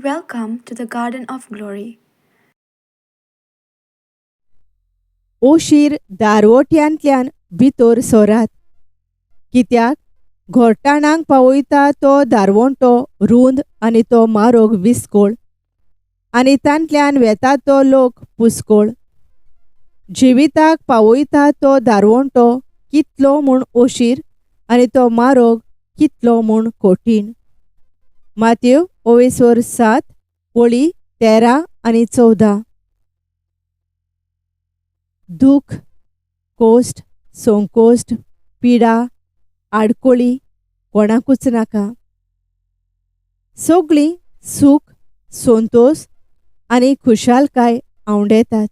Welcome to the Garden of Glory. ओशीर दारवोट्यांतल्यान भितर सरात, कित्याक घोरटाणाक पावयता तो दारवंटो रूंद आनी तो मारोग विस्कोळ आनी तांतल्यान वेता तो लोक पुस्कोळ. जिविताक पावयता तो दारवंटो कितलो म्हूण ओशीर आनी तो मारोग कितलो म्हूण कठीण. मातेव ओवेसोर 7 वळी 13 आनी 14. दुःख, कोश्ट, संकोश्ट, पिडा, आडकोळी कोणाकूच नाका. सगळीं सूख, संतोष आनी खुशालकाय आंवडेतात.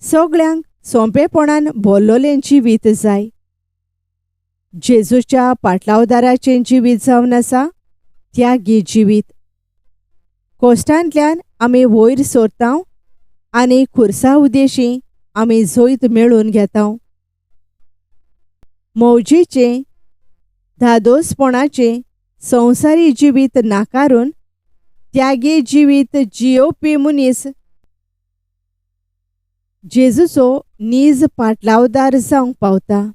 सगळ्यांक सोंपेपणान भरलोलें जिवीत जाय. जेजूच्या पाटलावदाराचें जिवीत जावन आसा त्यागी जिवीत. कोश्टांतल्यान आमी वयर सरता आनी खुर्सा उदेशी आमी जैत मेळोवन घेता. मौजेचें, धादोसपणाचें संवसारी जिवीत नाकारून त्यागी जिवीत जियोवपी मनीस जेजूचो नीज पाटलावदार जावंक पावता.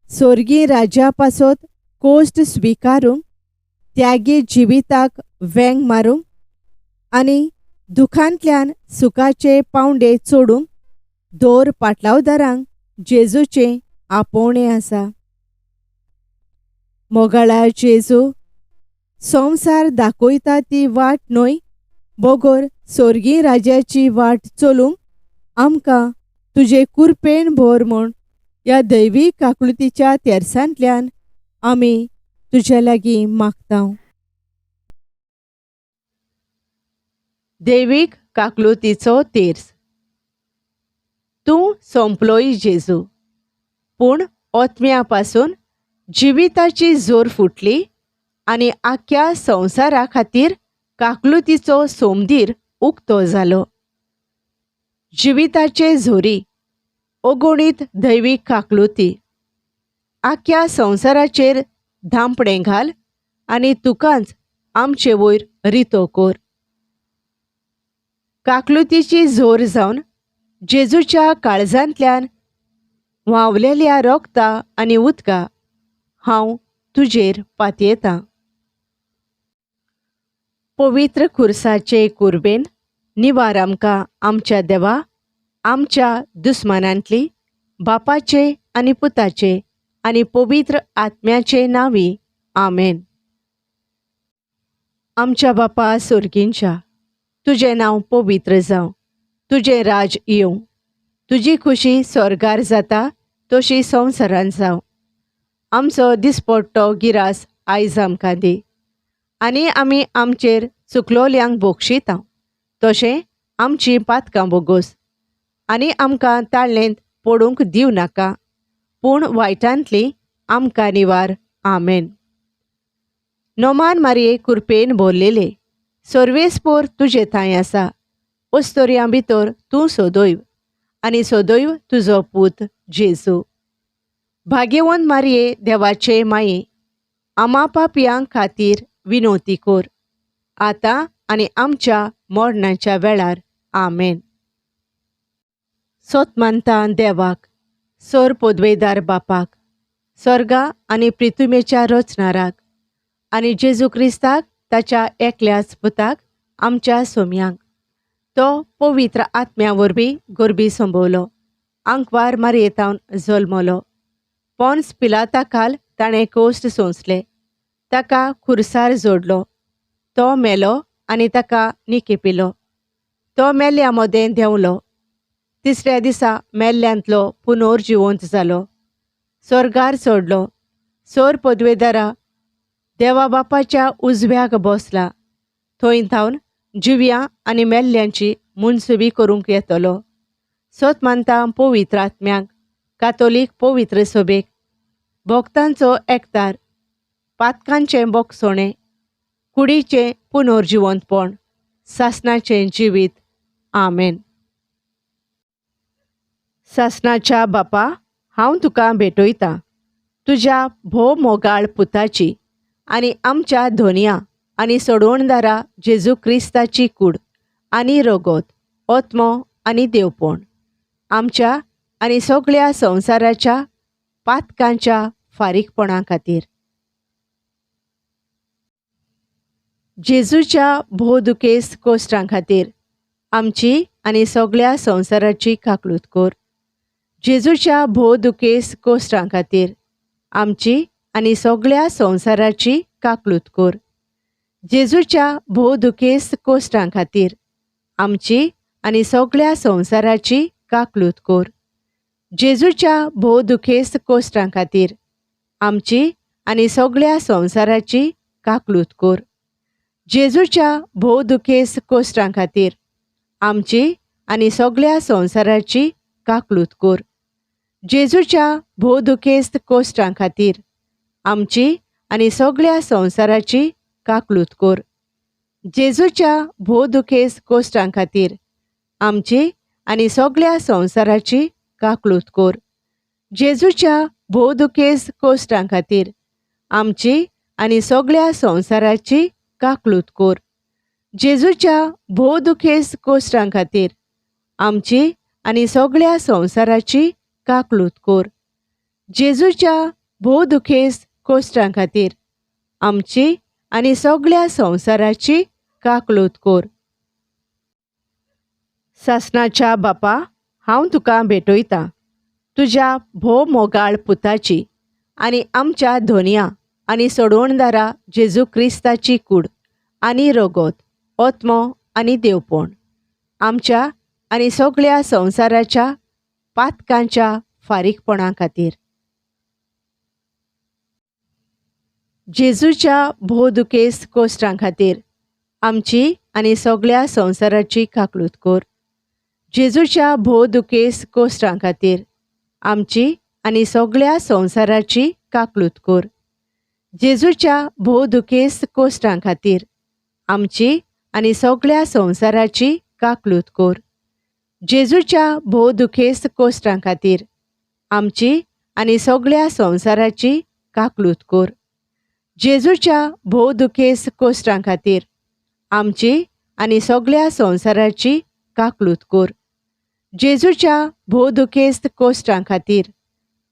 सोर्गी राज्या पासत कोश्ट स्विकारूंक, त्यागी जिविताक वेंग मारूंक आनी दुखांतल्यान सुखाचे पावंडे चडूंक दर पाटलावदारांक जेजूचें आपोवणें आसा. मोगाळा जेजू, संवसार दाखयता ती वाट न्हय बगर सोर्गी राज्याची वाट चलूंक आमकां तुजे कुरपेन भर म्हूण ह्या दैवी काकळुतीच्या तेरसांतल्यान आमी तुज्या लागीं मागता. दैवीक काकलुतीचो तेर्स. तूं सोंपलोय जेजू, पूण ओतम्या पासून जिविताची जोर फुटली आनी आख्या संवसारा खातीर काकलुतीचो सोमदीर उक्तो जालो. जिविताचे झोरी अगणीत दैवीक काकलुती आख्या संवसाराचेर धांपणें घाल आनी तुकाच आमचे वयर रितो कर. काकलुतीची जोर जावन जेजूच्या काळजांतल्यान व्हांवलेल्या रोगता आनी उदका हांव तुजेर पातयेतां. पवित्र खुर्साचे कुर्बेन निवार आमकां आमच्या देवा, आमच्या दुस्मानांतली, बापाचे आनी पुताचे आनी पवित्र आत्म्याचे नांवी. आमेन. आमच्या बापा सोर्गींच्या, तुजें नांव पवित्र जावं, तुजें राज येवं, तुजी खुशी स्वर्गार जाता तशी संवसारान जावं. आमचो दिसपट्टो गिरास आयज आमकां दी आनी आमी आमचेर चुकलोल्यांक बोगशिता तशें आमचीं पातकां बोगोस आनी आमकां ताळ्ळेंत पडूंक दिवं नाका, पूण वायटांतली आमकां निवार. आमेन. नोमान मारये कुरपेन भरलेले सर्वेस्पोर तुजे थांय आसा. अस्तोरयां भितर तूं सदैव आनी सदैव तुजो पूत जेजू. भाग्यवंत मारये देवाचे माये, आमा पापयां खातीर विनोती कर, आतां आनी आमच्या मरणाच्या वेळार. आमेन. सोत मानता देवाक, सोर पदवेदार बापाक, स्वर्गा आनी प्रिथुमेच्या रचणाराक आनी जेजू क्रिस्ताक ताच्या एकल्याच पुताक आमच्या सोम्यांक, तो पवित्र आत्म्या वरवीं गोरबी संभवलो, आंकवार मारयेतावन जल्मलो, पोन्स पिलाता खाल ताणें कोश्ट सोंसले, ताका खुर्सार जोडलो, तो मेलो आनी ताका निकेपिलो, तो मेल्ल्या मदें देंवलो, तिसऱ्या दिसा मेल्ल्यांतलो पुनर्जिवंत जालो, स्वर्गार चडलो, सोर पदवेदारा देवा बापाच्या उजव्याक बसला, थंय थावन जिव्या आनी मेल्ल्यांची मुनसुबी करूंक येतलो. सोत मानता पवित्र आत्म्याक, कातोलीक पवित्र सभेक, भक्तांचो एकतार, पातकांचें बोगसोणें, कुडीचें पुनर्जिवंतपण, सासणाचें जिवीत. आमेन. सासणाच्या बापा, हांव तुका भेटयतां तुज्या भोव मोगाळ पुताची आनी आमच्या धोनया आनी सोडवणदारा जेजू क्रिस्ताची कूड आनी रगत, आत्मो आनी देवपण आमच्या आनी सगळ्या संवसाराच्या पातकांच्या फारीकपणा खातीर. जेजूच्या भोव दुखेस्त कोश्टां खातीर आमची आनी सगळ्या संवसाराची काकळूत कर. जेजूच्या भोव दुखेस्त कोश्टां खातीर आमची आनी सगळ्या संवसाराची काकळूत कर. जेजूच्या भोव दुखेस्त कोश्टां खातीर आमची आनी सगळ्या संवसाराची काकळूत कर. जेजूच्या भोव दुखेस्त कोश्टां खातीर आमची आनी सगळ्या संवसाराची काकळूत कर. जेजूच्या भोव दुखेस्त कोश्टां खातीर आमची आनी सगळ्या संवसाराची काकळूत कर. जेजूच्या भोव दुखेस्त कोश्टां खातीर आमची आनी सगळ्या संवसाराची काकळूत कर. जेजूच्या भोव दुखेस्त कोश्टां खातीर आमची आनी सगळ्या संवसाराची काकळूत कर. जेजूच्या भोव दुखेस्त कोश्टां खातीर आमची आनी सगळ्या संवसाराची काकळूत कर. जेजूच्या भोव दुखेस्त कोश्टां खातीर आमची आनी सगळ्या संवसाराची काकळूत कर. जेजूच्या भोव दुखेस्त कोश्टां खातीर आमची आनी सगळ्या संवसाराची काकळूत कर. सासणाच्या बापा, हांव तुका भेटयतां तुज्या भोव मोगाळ पुताची आनी आमच्या धोनया आनी सोडवणदारा जेजू क्रिस्ताची कूड आनी रगत, आत्मो आनी देवपण आमच्या आनी सगळ्या संवसाराच्या पातकांच्या फारीकपणा खातीर. जेजूच्या भोव दुखेस्त कोश्टां खातीर आमची आनी सगळ्या संवसाराची काकळूत कर. जेजूच्या भोव दुखेस्त कोश्टां खातीर आमची आनी सगळ्या संवसाराची काकळूत कर. जेजूच्या भोव दुखेस्त कोश्टां खातीर आमची आनी सगळ्या संवसाराची काकळूत कर. जेजूच्या भोव दुखेस्त कोश्टां खातीर आमची आनी सगळ्या संवसाराची काकळूत कर. जेजूच्या भोव दुखेस्त कोश्टां खातीर आमची आनी सगळ्या संवसाराची काकळूत कर. जेजूच्या भोव दुखेस्त कोश्टां खातीर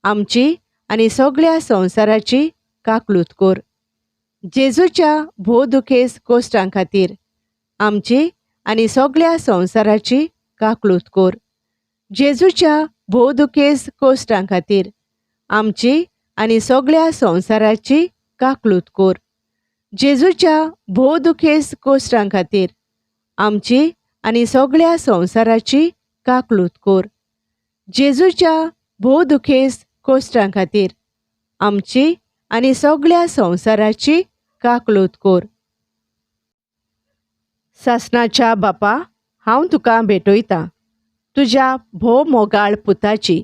आमची आनी सगळ्या संवसाराची काकळूत कर. जेजूच्या भोव दुखेस्त कोश्टां खातीर आमची आनी सगळ्या संवसाराची काकळूत कर. जेजूच्या भोव दुखेस्त कोश्टां खातीर आमची आनी सगळ्या संवसाराची काकळूत कर. जेजूच्या भोव दुखेस्त कोश्टां खातीर आमची आनी सगळ्या संवसाराची काकळूत कर. जेजूच्या भोव दुखेस्त कोश्टां खातीर आमची आनी सगळ्या संवसाराची काकळूत कर. सासणाच्या बापा, हांव तुका भेटयतां तुज्या भोव मोगाळ पुताची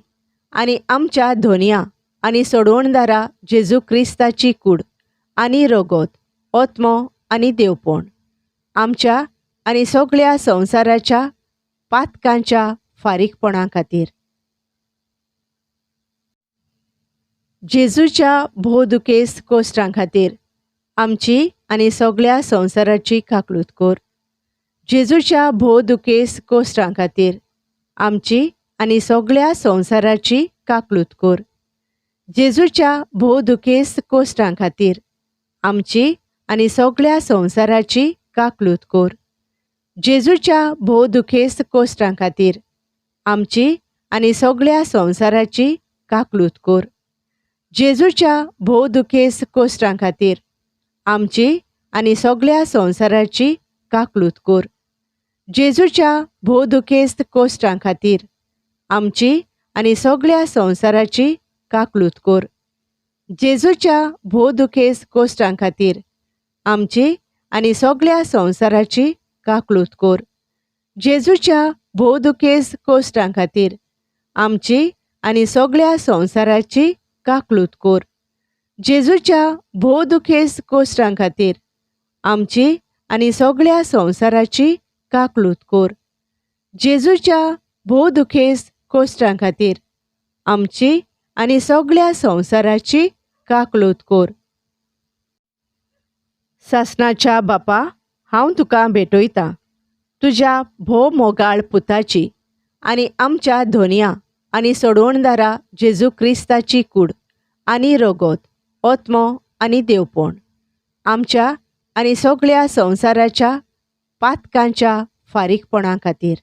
आनी आमच्या धोनया आनी सोडवणदारा जेजू क्रिस्ताची कूड आनी रगत, आत्मो आनी देवपण आमच्या आनी सगळ्या संवसाराच्या पातकांच्या फारीकपणा खातीर. जेजूच्या भोव दुखेस्त कोश्टां खातीर आमची आनी सगळ्या संवसाराची काकळूत कर. जेजूच्या भोव दुखेस्त कोश्टां खातीर आमची आनी सगळ्या संवसाराची काकळूत कर. जेजूच्या भोव दुखेस्त कोश्टां खातीर आमची आनी सगळ्या संवसाराची काकळूत कर. जेजूच्या भोव दुखेस्त कोश्टां खातीर आमची आनी सगळ्या संवसाराची काकळूत कर. जेजूच्या भोव दुखेस्त कोश्टां खातीर आमची आनी सगळ्या संवसाराची काकळूत कर. जेजूच्या भोव दुखेस्त कोश्टां खातीर आमची आनी सगळ्या संवसाराची काकळूत कर. जेजूच्या भोव दुखेस्त कोश्टां खातीर आमची आनी सगळ्या संवसाराची काकळूत कर. जेजूच्या भोव दुखेस्त कोश्टां खातीर आमची आनी सगळ्या संवसाराची काकळूत कर. जेजूच्या भोव दुखेस्त कोश्टां खातीर आमची आनी सगळ्या संवसाराची काकळूत कर. जेजूच्या भोव दुखेस्त कोश्टां खातीर आमची आनी सगळ्या संवसाराची काकळूत कर. सासणाच्या बापा, हांव तुका भेटयतां तुज्या भोव मोगाळ पुताची आनी आमच्या धोनया आनी सोडवणदारा जेजू क्रिस्ताची कूड आनी रगत, ओत्मो आनी देवपण, आमच्या आनी सगळ्या संवसाराच्या पातकांच्या फारीकपणा खातीर.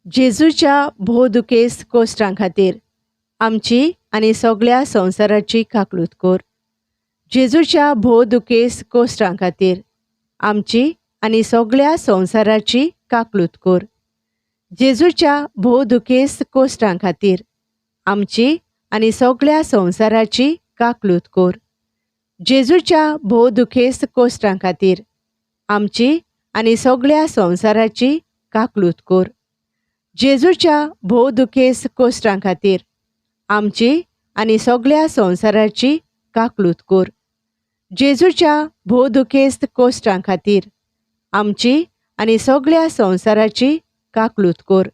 जेजूच्या भोव दुखेस्त कोश्टां खातीर आमची आनी सगळ्या संवसाराची काकळूत कर. जेजूच्या भोव दुखेस्त कोश्टां खातीर आमची आनी सगळ्या संवसाराची काकळूत कर. जेजूच्या भोव दुखेस्त कोश्टां खातीर आमची आनी सगळ्या संवसाराची काकळूत कर. जेजूच्या भोव दुखेस्त कोश्टां खातीर आमची आनी सगळ्या संवसाराची काकळूत कर. जेजूच्या भोव दुखेस्त कोश्टां खातीर आमची आनी सगळ्या संवसाराची काकळूत कर. जेजूच्या भोव दुखेस्त कोश्टां खातीर आमची आनी सगळ्या संवसाराची काकळूत कर.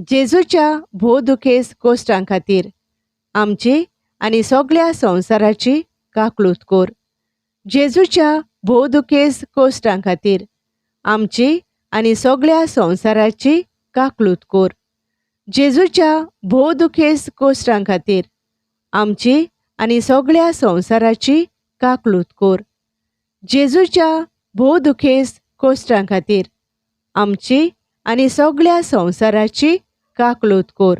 जेजूच्या भोव दुखेस्त कोश्टां खातीर आमची आनी सगळ्या संवसाराची काकळूत कर. जेजूच्या भोव दुखेस्त कोश्टां खातीर आमची आनी सगळ्या संवसाराची काकळूत कर. जेजूच्या भोव दुखेस्त कोश्टां खातीर आमची आनी सगळ्या संवसाराची काकळूत कर. जेजूच्या भोव दुखेस्त कोश्टां खातीर आमची आनी सगळ्या संवसाराची काकळूत कर.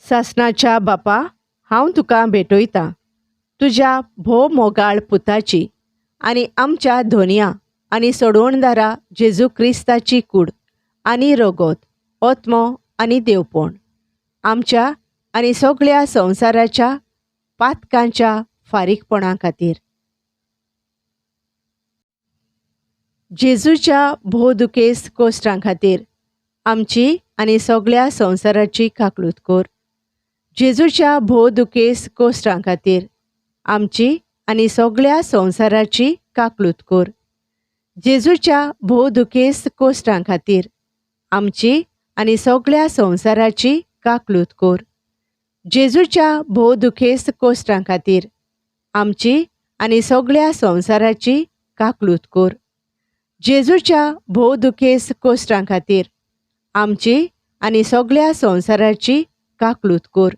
सासणाच्या बापा, हांव तुका भेटयतां तुज्या भोव मोगाळ पुताची आनी आमच्या धोनया आनी सोडवणदारा जेजू क्रिस्ताची कूड आनी रगत, ओत्मो आनी देवपण, आमच्या आनी सगळ्या संवसाराच्या पातकांच्या फारीकपणा खातीर. जेजूच्या भोव दुखेस्त कोश्टां खातीर आमची आनी सगळ्या संवसाराची काकळूत कर. जेजूच्या भोव दुखेस्त कोश्टां खातीर आमची आनी सगळ्या संवसाराची काकळूत कर. जेजूच्या भोव दुखेस्त कोश्टां खातीर आमची आनी सगळ्या संवसाराची काकळूत कर. जेजूच्या भोव दुखेस्त कोश्टां खातीर आमची आनी सगळ्या संवसाराची काकळूत कर. जेजूच्या भोव दुखेस्त कोश्टां खातीर आमची आनी सगळ्या संवसाराची काकळूत कर.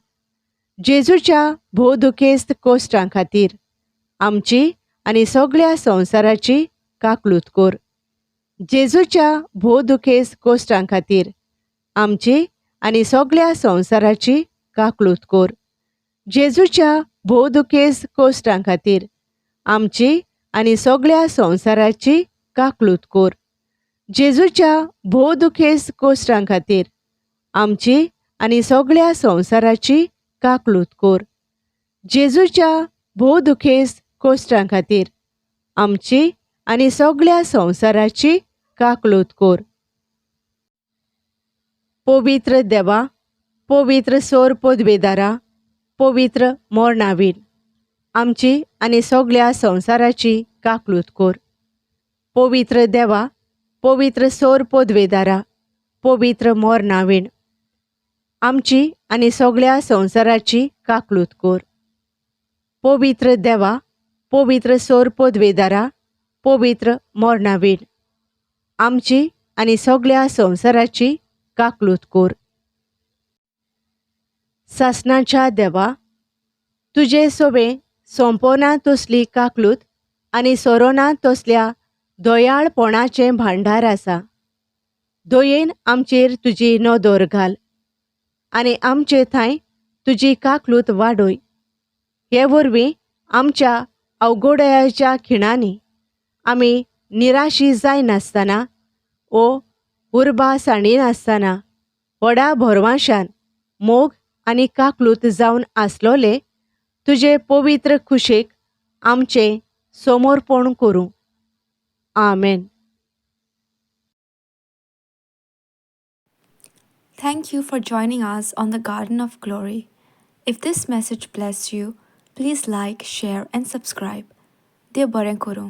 जेजूच्या भोव दुखेस्त कोश्टां खातीर आमची आनी सगळ्या संवसाराची काकळूत कर. जेजूच्या भोव दुखेस्त कोश्टां खातीर आमची आनी सगळ्या संवसाराची काकळूत कर. जेजूच्या भोव दुखेस्त कोश्टां खातीर आमची आनी सगळ्या संवसाराची काकळूत कर. जेजूच्या भोव दुखेस्त कोश्टां खातीर आमची आनी सगळ्या संवसाराची काकळूत कर. जेजूच्या भोव दुखेस्त कोश्टां खातीर आमची आनी सगळ्या संवसाराची काकळूत कर. पवित्र देवा, पवित्र सोर पदवेदारा, पवित्र मोरणावीर, आमची आनी सगळ्या संवसाराची काकळूत कर. पवित्र देवा, पवित्र सोर पदवेदारा, पवित्र मोरणावीण, आमची आनी सगळ्या संवसाराची काकळूत कर. पवित्र देवा, पवित्र सोर पदवेदारा, पवित्र मोरणावीण, आमची आनी सगळ्या संवसाराची काकळूत कर. सासणाच्या देवा, तुजे सोबे सोंपोना तसली काकळूत आनी सोरोना तसल्या दयाळपणाचें भांडार आसा. दयेन आमचेर तुजी नदर घाल आनी आमचे थंय तुजी काकळूत वाडय. हे वरवीं आमच्या अवघडयाच्या खिणांनी आमी निराशी जायनासतना ओ उर्बा सांडिनासतना व्हडा भरवांशान मोग आनी काकळूत जावन आसलोले तुजे पवित्र खुशेक आमचें समर्पण करूं. आमेन. Thank you for joining us on the Garden of Glory. If this message blessed you, please like, share, and subscribe. देव बरें करूं.